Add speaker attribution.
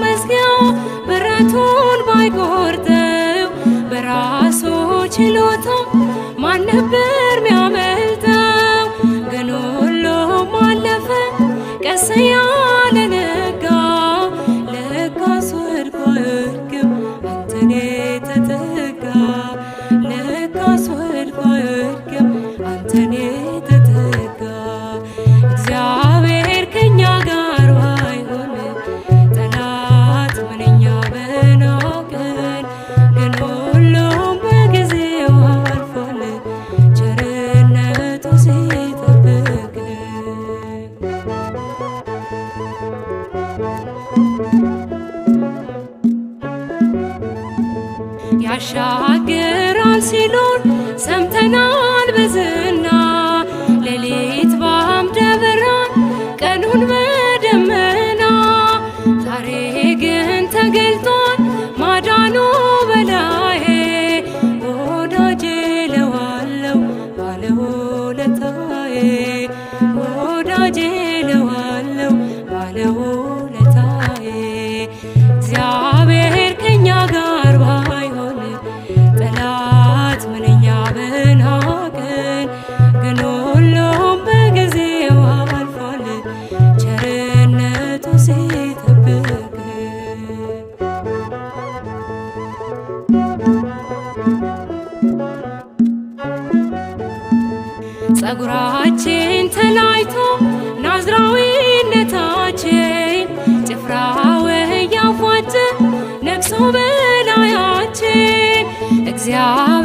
Speaker 1: መዝጊያ ብረቱን ባይቆርጠው በራሱ ችሎታ ማን ነበር ሚያመልጠው? ግን ሁሉም አለፈ ቀስ እያለ ነጋ። ለካስ ወድቆ አይወድቅም አንተን የተጠጋ፣ ለካስ ወድቆ አይወድቅም አንተን የተጠጋ። እግዚአብሔር ከእኛ ጋር ባይሆን ጠላት ምንኛ በናቀን። ግን ሁሉም በጊዜው አልፏል ቸርነቱ ሲጠብቀን። ያሻግራል ሲሉን ሰምተናል በዝና፣ ሌሊት በአምደ ብርሃን ቀኑን በደመና። ዛሬ ግን ተገልጧል ማዳኑ በላዬ፣ ወዳጄ እለዋለሁ ባለውለታዬ፣ ወዳጄ እለዋለሁ ባለውለታዬ። እግዚአብሔር ከእኛ ጋር ባይሆን ጠላት ምንኛ በናቀን። ግን ሁሉም በጊዜው አልፏል ቸርነቱ ሲጠብቀን። ጸጉራችን ተላይቶ ናዝራዊነታችን፣ ጭፍራው እያፏጨ ነግሶ በላያችን፣ እግዚአብሔር